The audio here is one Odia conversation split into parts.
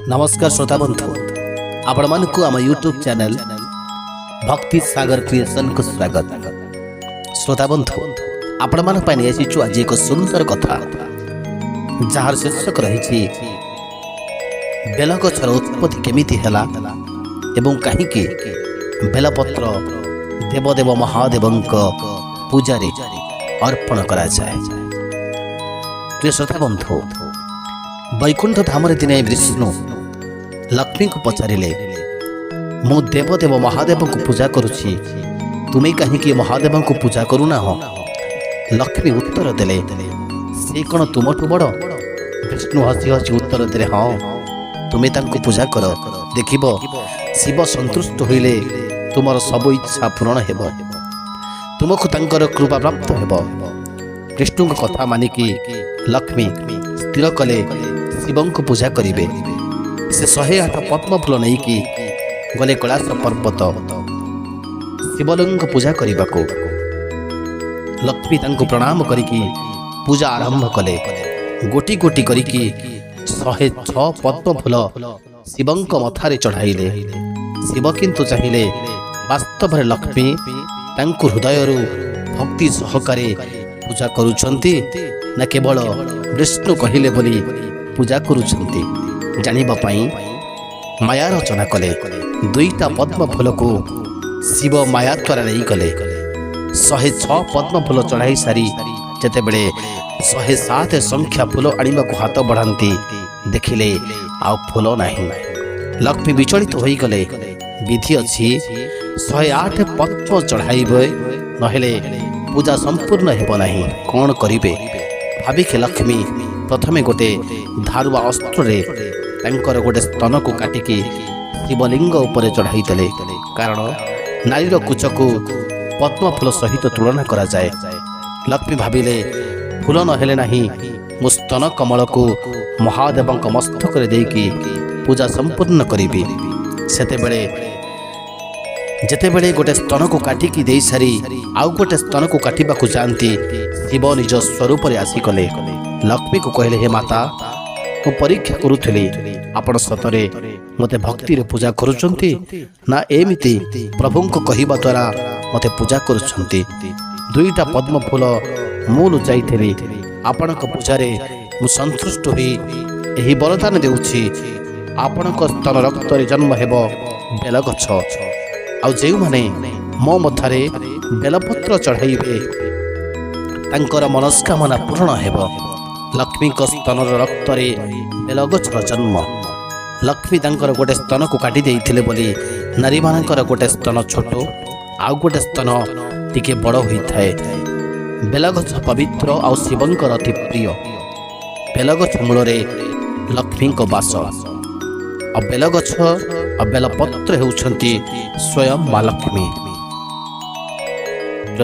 ନମସ୍କାର ଶ୍ରୋତା ବନ୍ଧୁ, ଆପଣମାନଙ୍କୁ ଆମ ୟୁଟ୍ୟୁବ୍ ଚ୍ୟାନେଲ୍ ଭକ୍ତି ସାଗର କ୍ରିଏସନକୁ ସ୍ୱାଗତ। ଶ୍ରୋତା ବନ୍ଧୁ, ଆପଣମାନଙ୍କ ପାଇଁ ନେଇ ଆସିଛୁ ଆଜି ଏକ ସୁନ୍ଦର କଥା, ଯାହାର ଶୀର୍ଷକ ରହିଛି ବେଲଗଛର ଉତ୍ପତ୍ତି କେମିତି ହେଲା ଏବଂ କାହିଁକି ବେଲପତ୍ର ଦେବଦେବ ମହାଦେବଙ୍କ ପୂଜାରେ ଅର୍ପଣ କରାଯାଏ। ପ୍ରିୟ ଶ୍ରୋତା ବନ୍ଧୁ, ବୈକୁଣ୍ଠ ଧାମରେ ଦିନେ ବିଷ୍ଣୁ ଲକ୍ଷ୍ମୀଙ୍କୁ ପଚାରିଲେ, "ମୁଁ ଦେବଦେବ ମହାଦେବଙ୍କୁ ପୂଜା କରୁଛି, ତୁମେ କାହିଁକି ମହାଦେବଙ୍କୁ ପୂଜା କରୁନାହ?" ଲକ୍ଷ୍ମୀ ଉତ୍ତର ଦେଲେ, "ସେ କ'ଣ ତୁମଠୁ ବଡ଼?" ବିଷ୍ଣୁ ହସି ହସି ଉତ୍ତର ଦେଲେ, "ହଁ, ତୁମେ ତାଙ୍କୁ ପୂଜା କର, ଦେଖିବ ଶିବ ସନ୍ତୁଷ୍ଟ ହୋଇଲେ ତୁମର ସବୁ ଇଚ୍ଛା ପୂରଣ ହେବ, ତୁମକୁ ତାଙ୍କର କୃପା ପ୍ରାପ୍ତ ହେବ।" ବିଷ୍ଣୁଙ୍କ କଥା ମାନିକି ଲକ୍ଷ୍ମୀ ସ୍ଥିର କଲେ ଶିବଙ୍କୁ ପୂଜା କରିବେ। ସେ 108 ପଦ୍ମ ଫୁଲ ନେଇକି ଗଲେ କୈଳାସ ପର୍ବତ ଶିବଲିଙ୍ଗ ପୂଜା କରିବାକୁ। ଲକ୍ଷ୍ମୀ ତାଙ୍କୁ ପ୍ରଣାମ କରିକି ପୂଜା ଆରମ୍ଭ କଲେ। ଗୋଟି ଗୋଟି କରିକି 106 ପଦ୍ମ ଫୁଲ ଶିବଙ୍କ ମଥାରେ ଚଢ଼ାଇଲେ। ଶିବ କିନ୍ତୁ ଚାହିଁଲେ, ବାସ୍ତବରେ ଲକ୍ଷ୍ମୀ ତାଙ୍କୁ ହୃଦୟରୁ ଭକ୍ତି ସହକାରେ ପୂଜା କରୁଛନ୍ତି ନା କେବଳ ବିଷ୍ଣୁ କହିଲେ ବୋଲି ପୂଜା କରୁଛନ୍ତି, ଜାଣିବା ପାଇଁ ମାୟା ରଚନା କଲେ। ଦୁଇଟା ପଦ୍ମ ଫୁଲକୁ ଶିବ ମାୟା ଦ୍ୱାରା ନେଇଗଲେ। 106 ପଦ୍ମ ଫୁଲ ଚଢ଼ାଇ ସାରି ଯେତେବେଳେ 107 ସଂଖ୍ୟା ଫୁଲ ଆଣିବାକୁ ହାତ ବଢ଼ାନ୍ତି, ଦେଖିଲେ ଆଉ ଫୁଲ ନାହିଁ। ଲକ୍ଷ୍ମୀ ବିଚଳିତ ହୋଇଗଲେ। ବିଧି ଅଛି, 108 ପଦ୍ମ ଚଢ଼ାଇବେ, ନହେଲେ ପୂଜା ସମ୍ପୂର୍ଣ୍ଣ ହେବ ନାହିଁ। କ'ଣ କରିବେ ଭାବିକି ଲକ୍ଷ୍ମୀ ପ୍ରଥମେ ଗୋଟେ ଧାରୁଆ ଅସ୍ତ୍ରରେ ତାଙ୍କର ଗୋଟେ ସ୍ତନକୁ କାଟିକି ଶିବଲିଙ୍ଗ ଉପରେ ଚଢ଼ାଇ ଦେଲେ, କାରଣ ନାରୀର କୁଚକୁ ପଦ୍ମ ଫୁଲ ସହିତ ତୁଳନା କରାଯାଏ। ଲକ୍ଷ୍ମୀ ଭାବିଲେ, ଫୁଲ ନହେଲେ ନାହିଁ, ମୁଁ ସ୍ତନ କମଳକୁ ମହାଦେବଙ୍କ ମସ୍ତକରେ ଦେଇକି ପୂଜା ସମ୍ପୂର୍ଣ୍ଣ କରିବି। ସେତେବେଳେ ଯେତେବେଳେ ଗୋଟେ ସ୍ତନକୁ କାଟିକି ଦେଇସାରି ଆଉ ଗୋଟେ ସ୍ତନକୁ କାଟିବାକୁ ଯାଆନ୍ତି, ଶିବ ନିଜ ସ୍ୱରୂପରେ ଆସିଗଲେ। ଲକ୍ଷ୍ମୀକୁ କହିଲେ, "ହେ ମାତା, ମୁଁ ପରୀକ୍ଷା କରୁଥିଲି, ଆପଣ ସତରେ ମୋତେ ଭକ୍ତିରେ ପୂଜା କରୁଛନ୍ତି ନା ଏମିତି ପ୍ରଭୁଙ୍କ କହିବା ଦ୍ୱାରା ମୋତେ ପୂଜା କରୁଛନ୍ତି। ଦୁଇଟା ପଦ୍ମ ଫୁଲ ମୁଁ ଲୁଚାଇଥିଲି। ଆପଣଙ୍କ ପୂଜାରେ ମୁଁ ସନ୍ତୁଷ୍ଟ ହୋଇ ଏହି ବରଦାନ ଦେଉଛି। ଆପଣଙ୍କ ସ୍ତନ ରକ୍ତରେ ଜନ୍ମ ହେବ ବେଲଗଛ, ଆଉ ଯେଉଁମାନେ ମୋ ମଥାରେ ବେଲପତ୍ର ଚଢ଼ାଇବେ, ତାଙ୍କର ମନସ୍କାମନା ପୂରଣ ହେବ।" ଲକ୍ଷ୍ମୀଙ୍କ ସ୍ତନର ରକ୍ତରେ ବେଲଗଛର ଜନ୍ମ। ଲକ୍ଷ୍ମୀ ତାଙ୍କର ଗୋଟେ ସ୍ତନକୁ କାଟି ଦେଇଥିଲେ ବୋଲି ନାରୀମାନଙ୍କର ଗୋଟେ ସ୍ତନ ଛୋଟ, ଆଉ ଗୋଟେ ସ୍ତନ ଟିକେ ବଡ଼ ହୋଇଥାଏ। ବେଲଗଛ ପବିତ୍ର ଆଉ ଶିବଙ୍କର ଅତି ପ୍ରିୟ। ବେଲଗଛ ମୂଳରେ ଲକ୍ଷ୍ମୀଙ୍କ ବାସ, ଆଉ ବେଲଗଛ ଆଉ ବେଲପତ୍ର ହେଉଛନ୍ତି ସ୍ୱୟଂ ମା ଲକ୍ଷ୍ମୀ।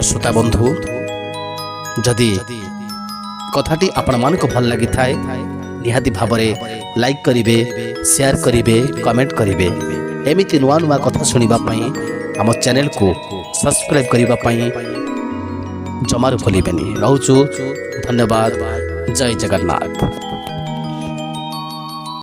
ଶ୍ରୋତା ବନ୍ଧୁ, ଯଦି କଥାଟି ଆପଣମାନଙ୍କୁ ଭଲ ଲାଗିଥାଏ, ନିହାତି ଭାବରେ ଲାଇକ୍ କରିବେ, ସେୟାର କରିବେ, କମେଣ୍ଟ କରିବେ। ଏମିତି ନୂଆ ନୂଆ କଥା ଶୁଣିବା ପାଇଁ ଆମ ଚ୍ୟାନେଲକୁ ସବସ୍କ୍ରାଇବ୍ କରିବା ପାଇଁ ଜମାରୁ ଭୁଲିବେନି। ରହୁଛୁ, ଧନ୍ୟବାଦ, ଜୟ ଜଗନ୍ନାଥ।